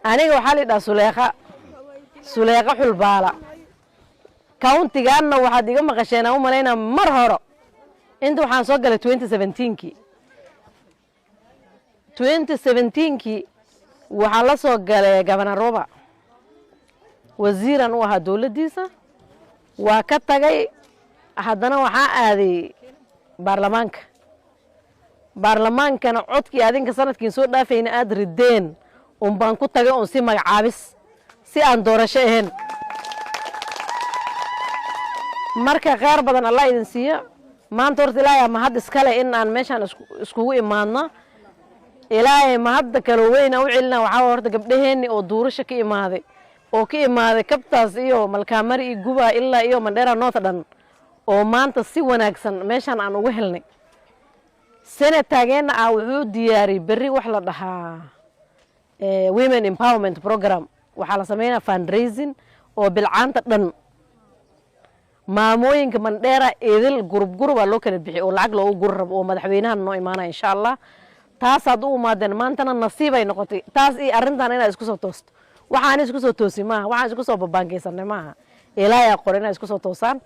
Aniga waxaa la yidhaha Suleekha, Suleekha Xulbaala. Countygaanna waxaad iga maqasheen, aan u malaynaa, mar horo. Inta waxaan soo galay 2017-kii. 2017-kii waxaan la soo galay Governor Roba, wasiiran u ahaa dowladdiisa. Waa ka tagay, haddana waxaa aaday baarlamaanka. Baarlamaankana codkii adinka sanadkiin soo dhaafayna aada rideen un baan ku tagay, un si magacaabis, si aan doorasho ahayn. Marka kheyr badan Allah idin siiyo. Maanta horta Ilaahay mahad iskale in aan meeshaan iskugu imaadno. Ilaahay mahadda kaloo weyn aan u celina waxaa horta gabdhaheenni oo duurasha ka imaaday, oo ka imaaday Kabtaas iyo Malkaamari iyo Guba ilaa iyo Mandheera North dhan, oo maanta si wanaagsan meeshaan aan ugu helnay. Senatorgeenna ah wuxuu diyaariyey berri wax la dhahaa Women Empowerment Program. Waxaa la sameynaya fundraising oo bilcaanta dhan, maamooyinka Mandheera idil, group groupaa loo kala bixiy oo lacag loogu guri rabo, oo madaxweynahan noo imaanaya, insha Allah. Taasaad u imaadeen maantana. Nasiibay noqotay taas iyo arrintan inaad isku soo toosto. Waxaan isku soo toosi maaha, waxaan isku soo babaankaysanay maaha. Ilaahay aa qoray inaad isku soo toosaan.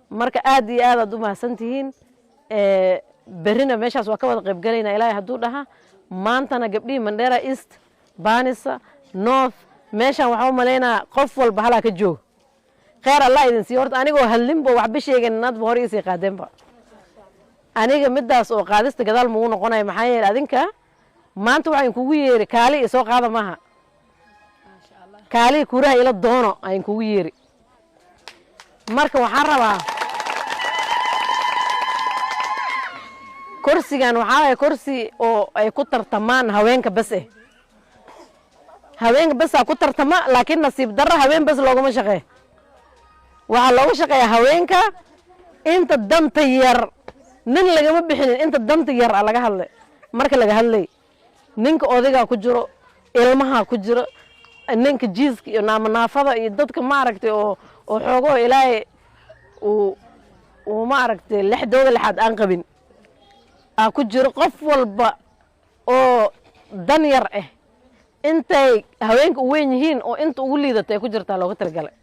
Marka aad iyo aad aad u mahadsan tihiin. Berrina meeshaas waa ka wada qaybgalaynaa, Ilaahay hadduu dhaha. Maantana gabdhihii Mandheera East, Banisa North, meeshaan waxaa u malaynaa qof walba halaa ka joog. Kheyr Allah idin siiyo. Horta anigoo hadlinba, waxba sheegan, nadba hore iisii qaadeenba. Aniga midaas oo qaadista gadaal mugu noqonayo, maxaa yeele adinka maanta waxaan kugu yeeri kaali isoo qaada maaha, kaali kuraha ila doono ayan kugu yeeri. Marka waxaan rabaa kursigan waxaa waaya kursi oo ay ku tartamaan haweenka bas eh. Haweenka basaa ku tartama, laakiin nasiib darro haween bas looguma shaqeeyo. Waxaa looga shaqeeyaa haweenka inta danta yar. Nin lagama bixinin, inta danta yar a laga hadlay. Marka laga hadlay, ninka odaygaa ku jiro, ilmaha ku jiro, ninka jiiska iyo naamanaafada iyo dadka, maaragtay, oo xoogoo Ilaahay uu maaragtay lixdooda lixaad aan qabin aa ku jiro. Qof walba oo dan yar ah, intay haweenka u weyn yihiin oo inta ugu liidata ay ku jirtaa looga talagalay.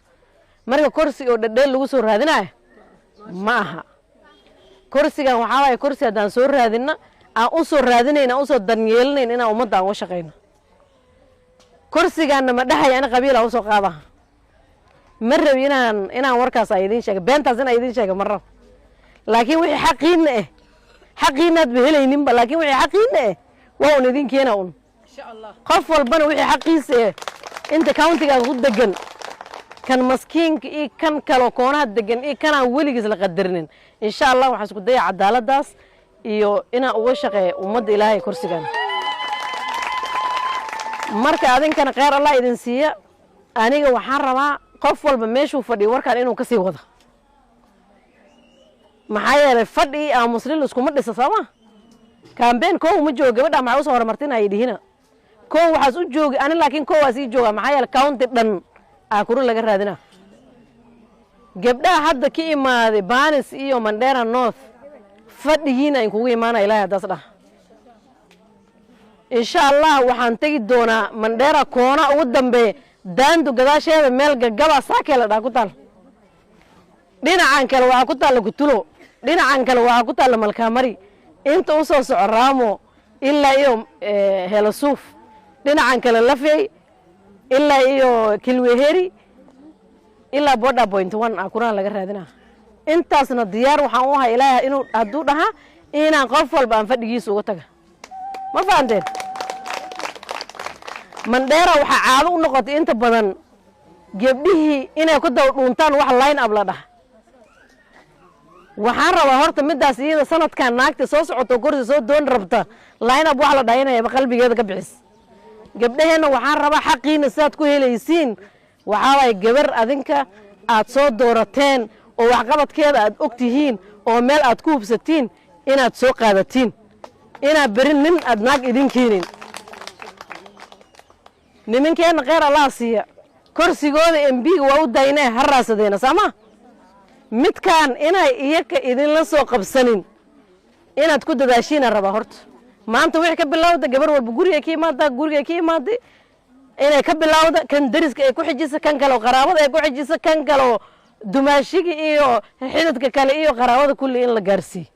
Marka korsi oo dhadheel lagu soo raadinayo ma aha. Korsigan waxaa waaye korsi haddaan soo raadina, aan u soo raadinayn, aan usoo danyeelinayn inaan ummadda aan uga shaqayno. Korsigaanna ma dhahay ani qabiil aan usoo qaadaha. Ma rabi inaan warkaas a idiin sheega, beentaas inaan idiin sheega ma rabo. Laakiin wixii xaqiinna ah, xaqiinaad ba helayninba, laakiin wixii xaqiinna ah waa un idin keena un. Qof walbana wixii xaqiisa ah inta countygaa ku degan, kan maskiinka iyo kan kaloo koonaha degan iyo kanaan weligiis la qadarinin, insha Allah waxaan isku daya cadaaladdaas iyo inaan uga shaqeeyo ummadda Ilaahay kursigan. Marka adinkana kheyr Allah idin siiya. Aniga waxaan rabaa qof walba meeshuu fadhiyo warkaan inuu ka sii wado, maxaa yeelay fadhi iyo aamuslin iskuma dhisa, sooma? Campaign kow ma joogo. Gabadha maxaa usoo horumartinaya dhihina kow waxaas u joogi ani, laakiin kowaas ii jooga, maxaa yeelay county dhan aa kura laga raadina. Gabdhaha hadda ka imaaday Banis iyo Mandera North, fadhigiina in kugu imaanaya, Ilahay haddaas dhah. Insha Allah waxaan tegi doonaa Mandheera koona ugu dambeeya, Daandu gadaasheeda, meel gagaba saakee la dhaa ku taal. Dhinacan kale waxaa ku taalla Kutulo, dhinacan kale waxaa ku taalla Malkaamari, inta u soo soco Raamo ilaa iyo Helasuuf, dhinacan kale Lafey ilaa iyo Kilweheri ilaa Border Point One a kuraha laga raadinaa. Intaasna diyaar waxaan u ahay, Ilaahay inuu hadduu dhaha, inaan qof walba aan fadhigiisa uga taga. Ma fahanteen? Mandheera waxaa caado u noqotay inta badan gebdhihii inay ku daba dhuuntaan wax line up la dhaha. Waxaan rabaa horta middaas iyada sanadkan naagta soo socoto, kursi soo doon rabta, line up wax la dhaha inayba qalbigeeda ka bixis. Gabdhaheenna waxaan rabaa xaqiina sidaad ku helaysiin waxaa waaye gabar adinka aad soo doorateen oo waxqabadkeeda aad og tihiin oo meel aad ku hubsatiin inaad soo qaadatiin, inaad beri nin aad naag idin keenin. Nimankeenna kheyr Allah siiya, korsigooda MP-ga waa u daynee, ha raasadeena saama midkaan inay iyaka idinla soo qabsanin, inaad ku dadaashiina rabaa. Horta maanta wixii ka bilowda, gabar walba gurigay ka imaadaa, gurigay ka imaaday. Inay ka bilowda kan deriska ay ku xijisa, kan kaleo qaraabada ay ku xijisa, kan kaleo dumaashiga iyo xididka kale iyo qaraabada kulli in la gaarsiiyo.